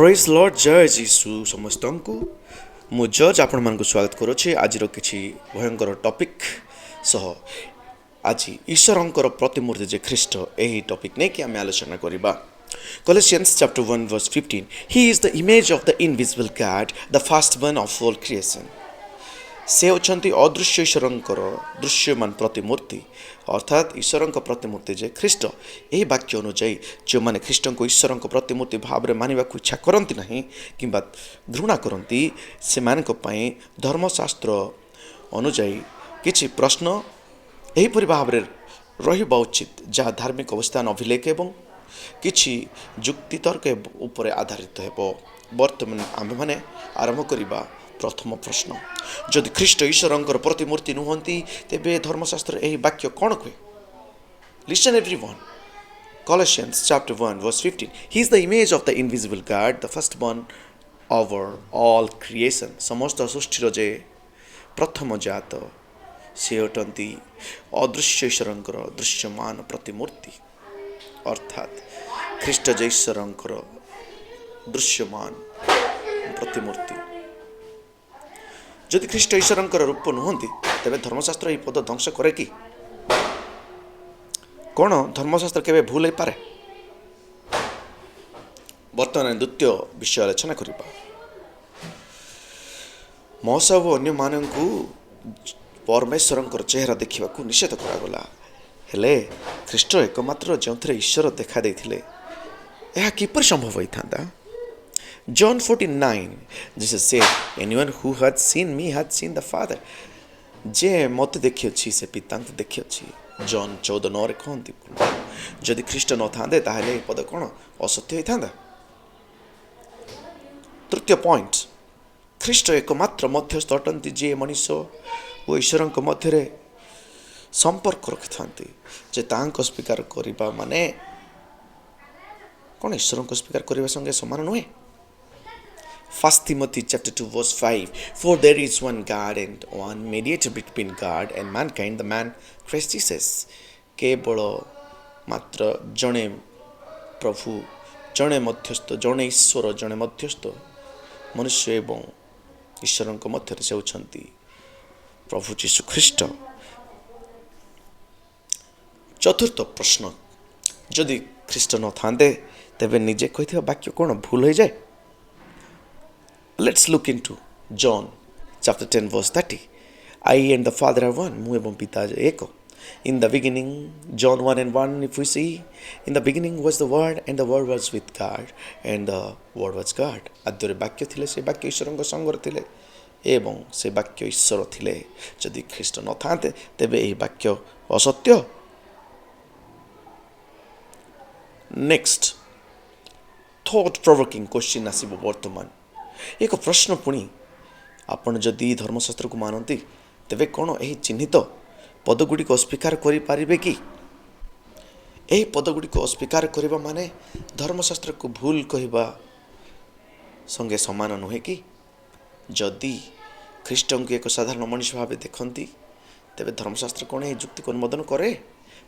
ପ୍ରେଜ୍ ଲର୍ଡ଼, ଜୟ ଯୀଶୁ ସମସ୍ତଙ୍କୁ। ମୁଁ ଜର୍ଜ ଆପଣମାନଙ୍କୁ ସ୍ୱାଗତ କରୁଅଛି ଆଜିର କିଛି ଭୟଙ୍କର ଟପିକ୍ ସହ। ଆଜି ଈଶ୍ୱରଙ୍କର ପ୍ରତିମୂର୍ତ୍ତି ଯେ ଖ୍ରୀଷ୍ଟ, ଏହି ଟପିକ୍ ନେଇକି ଆମେ ଆଲୋଚନା କରିବା। Colossians chapter 1 verse 15. He is the image of the invisible God, the firstborn of all creation. ସେ ହେଉଛନ୍ତି ଅଦୃଶ୍ୟ ଈଶ୍ୱରଙ୍କର ଦୃଶ୍ୟମାନ ପ୍ରତିମୂର୍ତ୍ତି, ଅର୍ଥାତ୍ ଈଶ୍ୱରଙ୍କ ପ୍ରତିମୂର୍ତ୍ତି ଯେ ଖ୍ରୀଷ୍ଟ। ଏହି ବାକ୍ୟ ଅନୁଯାୟୀ, ଯେଉଁମାନେ ଖ୍ରୀଷ୍ଟଙ୍କୁ ଈଶ୍ୱରଙ୍କ ପ୍ରତିମୂର୍ତ୍ତି ଭାବରେ ମାନିବାକୁ ଇଚ୍ଛା କରନ୍ତି ନାହିଁ କିମ୍ବା ଘୃଣା କରନ୍ତି, ସେମାନଙ୍କ ପାଇଁ ଧର୍ମଶାସ୍ତ୍ର ଅନୁଯାୟୀ କିଛି ପ୍ରଶ୍ନ ଏହିପରି ଭାବରେ ରହିବା ଉଚିତ, ଯାହା ଧାର୍ମିକ ଅବସ୍ଥାନ, ଅଭିଲେଖ ଏବଂ କିଛି ଯୁକ୍ତିତର୍କ ଉପରେ ଆଧାରିତ ହେବ। ବର୍ତ୍ତମାନ ଆମ୍ଭେମାନେ ଆରମ୍ଭ କରିବା। ପ୍ରଥମ ପ୍ରଶ୍ନ, ଯଦି ଖ୍ରୀଷ୍ଟ ଈଶ୍ୱରଙ୍କର ପ୍ରତିମୂର୍ତ୍ତି ନୁହନ୍ତି, ତେବେ ଧର୍ମଶାସ୍ତ୍ର ଏହି ବାକ୍ୟ କ'ଣ କୁହେ? Listen, everyone. Colossians chapter 1 verse 15. He is the image of the invisible God, the firstborn over all creation. ସମସ୍ତ ସୃଷ୍ଟିର ଯେ ପ୍ରଥମ ଜାତ, ସେ ଅଟନ୍ତି ଅଦୃଶ୍ୟ ଈଶ୍ୱରଙ୍କର ଦୃଶ୍ୟମାନ ପ୍ରତିମୂର୍ତ୍ତି, ଅର୍ଥାତ୍ ଖ୍ରୀଷ୍ଟ ଯେ ଈଶ୍ୱରଙ୍କର ଦୃଶ୍ୟମାନ ପ୍ରତିମୂର୍ତ୍ତି। ଯଦି ଖ୍ରୀଷ୍ଟ ଈଶ୍ୱରଙ୍କର ରୂପ ନୁହନ୍ତି, ତେବେ ଧର୍ମଶାସ୍ତ୍ର ଏହି ପଦ ଧ୍ୱଂସ କରେ କି? କ'ଣ ଧର୍ମଶାସ୍ତ୍ର କେବେ ଭୁଲ ହେଇପାରେ? ବର୍ତ୍ତମାନ ଦ୍ୱିତୀୟ ବିଷୟ ଆଲୋଚନା କରିବା। ମୋଶା ଓ ଅନ୍ୟମାନଙ୍କୁ ପରମେଶ୍ୱରଙ୍କର ଚେହେରା ଦେଖିବାକୁ ନିଷେଧ କରାଗଲା, ହେଲେ ଖ୍ରୀଷ୍ଟ ଏକମାତ୍ର ଯେଉଁଥିରେ ଈଶ୍ୱର ଦେଖା ଦେଇଥିଲେ। ଏହା କିପରି ସମ୍ଭବ ହୋଇଥାନ୍ତା? John 14:9, Jesus said, "Anyone who had seen me had seen the Father." ଯେ ମୋତେ ଦେଖିଅଛି, ସେ ପିତାଙ୍କୁ ଦେଖିଅଛି। ଜନ୍ 14:9ରେ କହନ୍ତି। ଯଦି ଖ୍ରୀଷ୍ଟ ନଥାନ୍ତେ, ତାହେଲେ ଏହି ପଦ କ'ଣ ଅସତ୍ୟ ହୋଇଥାନ୍ତା? ତୃତୀୟ ପଏଣ୍ଟ, ଖ୍ରୀଷ୍ଟ ଏକମାତ୍ର ମଧ୍ୟସ୍ଥ ଅଟନ୍ତି, ଯିଏ ମଣିଷ ଓ ଈଶ୍ୱରଙ୍କ ମଧ୍ୟରେ ସମ୍ପର୍କ ରଖିଥାନ୍ତି, ଯେ ତାହାଙ୍କୁ ଅସ୍ୱୀକାର କରିବା ମାନେ କ'ଣ ଈଶ୍ୱରଙ୍କୁ ଅସ୍ୱୀକାର କରିବା ସଙ୍ଗେ ସମାନ ନୁହେଁ? First Timothy chapter 2 verse 5. For there is one God and one mediator between God and mankind, the man Christ Jesus. କେବଳ ମାତ୍ର ଜଣେ ପ୍ରଭୁ, ଜଣେ ମଧ୍ୟସ୍ଥ, ଜଣେ ଈଶ୍ୱର, ଜଣେ ମଧ୍ୟସ୍ଥ ମନୁଷ୍ୟ ଏବଂ ଈଶ୍ୱରଙ୍କ ମଧ୍ୟରେ, ସେ ହେଉଛନ୍ତି ପ୍ରଭୁ ଯୀଶୁ ଖ୍ରୀଷ୍ଟ। ଚତୁର୍ଥ ପ୍ରଶ୍ନ, ଯଦି ଖ୍ରୀଷ୍ଟ ନଥାନ୍ତେ, ତେବେ ନିଜେ କହିଥିବା ବାକ୍ୟ କ'ଣ ଭୁଲ ହୋଇଯାଏ? Let's look into John chapter 10 verse 30. "I and the Father are one." ମୁଁ ଏବଂ ପିତା ଏକ। In the beginning, John 1:1, if we see, in the beginning was the Word, and the Word was with God, and the Word was God. ଆଦ୍ୟରେ ବାକ୍ୟ ଥିଲେ, ସେ ବାକ୍ୟ ଈଶ୍ୱରଙ୍କ ସଙ୍ଗରେ ଥିଲେ ଏବଂ ସେ ବାକ୍ୟ ଈଶ୍ୱର ଥିଲେ। ଯଦି ଖ୍ରୀଷ୍ଟ ନଥାନ୍ତେ, ତେବେ ଏହି ବାକ୍ୟ ଅସତ୍ୟ। ନେକ୍ସଟ ଥଟ୍ ପ୍ରୋଭୋକିଂ କ୍ୱେଶ୍ଚିନ୍ ଆସିବ ବର୍ତ୍ତମାନ। ଏକ ପ୍ରଶ୍ନ ପୁଣି, ଆପଣ ଯଦି ଧର୍ମଶାସ୍ତ୍ରକୁ ମାନନ୍ତି, ତେବେ କ'ଣ ଏହି ଚିହ୍ନିତ ପଦଗୁଡ଼ିକୁ ଅସ୍ୱୀକାର କରିପାରିବେ କି? ଏହି ପଦଗୁଡ଼ିକୁ ଅସ୍ୱୀକାର କରିବା ମାନେ ଧର୍ମଶାସ୍ତ୍ରକୁ ଭୁଲ କହିବା ସଙ୍ଗେ ସମାନ ନୁହେଁ କି? ଯଦି ଖ୍ରୀଷ୍ଟଙ୍କୁ ଏକ ସାଧାରଣ ମଣିଷ ଭାବେ ଦେଖନ୍ତି, ତେବେ ଧର୍ମଶାସ୍ତ୍ର କ'ଣ ଏହି ଯୁକ୍ତିକୁ ଅନୁମୋଦନ କରେ?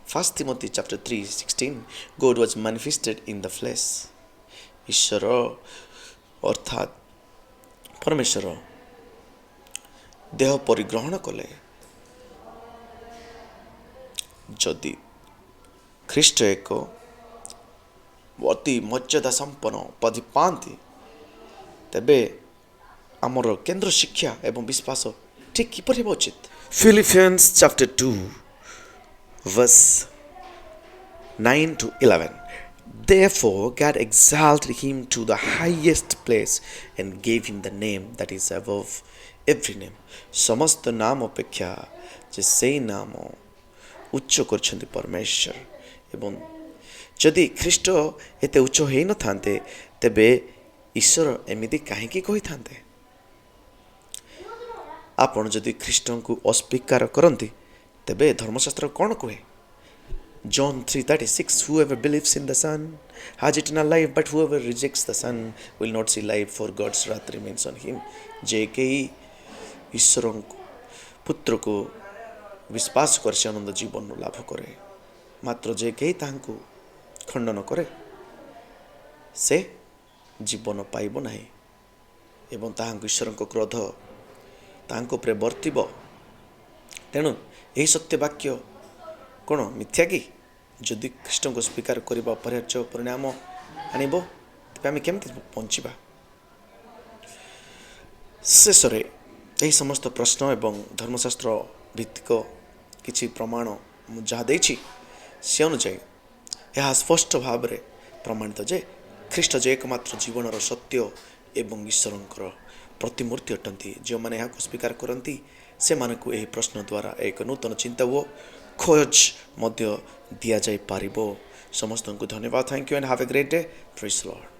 First Timothy chapter 3:16. God was manifested in the flesh. ଈଶ୍ୱର, ଅର୍ଥାତ୍ ପରମେଶ୍ୱର ଦେହ ପରିଗ୍ରହଣ କଲେ। ଯଦି ଖ୍ରୀଷ୍ଟ ଏକ ଅତି ମର୍ଯ୍ୟାଦା ସମ୍ପନ୍ନ ଉପାଧି ପାଆନ୍ତି, ତେବେ ଆମର କେନ୍ଦ୍ର ଶିକ୍ଷା ଏବଂ ବିଶ୍ୱାସ ଠିକ୍ କିପରି ହେବା ଉଚିତ? Philippians chapter 2 verse 9 to 11. Therefore, God exalted him to the highest place and gave him the name that is above every name. ସମସ୍ତ ନାମ ଅପେକ୍ଷା ଯେ ସେଇ ନାମ ଉଚ୍ଚ କରିଛନ୍ତି ପରମେଶ୍ୱର। ଏବଂ ଯଦି ଖ୍ରୀଷ୍ଟ ଏତେ ଉଚ୍ଚ ହେଇନଥାନ୍ତେ, ତେବେ ଈଶ୍ୱର ଏମିତି କାହିଁକି କହିଥାନ୍ତେ? ଆପଣ ଯଦି ଖ୍ରୀଷ୍ଟଙ୍କୁ ଅସ୍ୱୀକାର କରନ୍ତି, ତେବେ ଧର୍ମଶାସ୍ତ୍ର କ'ଣ କୁହେ? John 3:36. Whoever believes in the Son has eternal life, but whoever rejects the Son will not see life, for God's wrath remains on him. ଯେ କେହି ଈଶ୍ୱରଙ୍କୁ ପୁତ୍ରକୁ ବିଶ୍ୱାସ କରେ, ସେ ଅନନ୍ତ ଜୀବନ ଲାଭ କରେ, ମାତ୍ର ଯେ କେହି ତାହାଙ୍କୁ ଖଣ୍ଡନ କରେ, ସେ ଜୀବନ ପାଇବ ନାହିଁ ଏବଂ ତାହାଙ୍କୁ ଈଶ୍ୱରଙ୍କ କ୍ରୋଧ ତାହାଙ୍କ ଉପରେ ବର୍ତ୍ତିବ। ତେଣୁ ଏହି ସତ୍ୟ ବାକ୍ୟ କ'ଣ ମିଥ୍ୟା କି? ଯଦି ଖ୍ରୀଷ୍ଟଙ୍କୁ ସ୍ୱୀକାର କରିବା ଅପରିହାର୍ଯ୍ୟ ପରିଣାମ ଆଣିବ, ତେବେ ଆମେ କେମିତି ବଞ୍ଚିବା? ଶେଷରେ ଏହି ସମସ୍ତ ପ୍ରଶ୍ନ ଏବଂ ଧର୍ମଶାସ୍ତ୍ର ଭିତ୍ତିକ କିଛି ପ୍ରମାଣ ମୁଁ ଯାହା ଦେଇଛି, ସେ ଅନୁଯାୟୀ ଏହା ସ୍ପଷ୍ଟ ଭାବରେ ପ୍ରମାଣିତ ଯେ ଖ୍ରୀଷ୍ଟ ଯେ ଏକମାତ୍ର ଜୀବନର ସତ୍ୟ ଏବଂ ଈଶ୍ୱରଙ୍କର ପ୍ରତିମୂର୍ତ୍ତି ଅଟନ୍ତି। ଯେଉଁମାନେ ଏହାକୁ ସ୍ୱୀକାର କରନ୍ତି, ସେମାନଙ୍କୁ ଏହି ପ୍ରଶ୍ନ ଦ୍ୱାରା ଏକ ନୂତନ ଚିନ୍ତା ଓ ଖୋଜ ମଧ୍ୟ ଦିଆଯାଇପାରିବ। ସମସ୍ତଙ୍କୁ ଧନ୍ୟବାଦ। Thank you and have a great day. Praise Lord.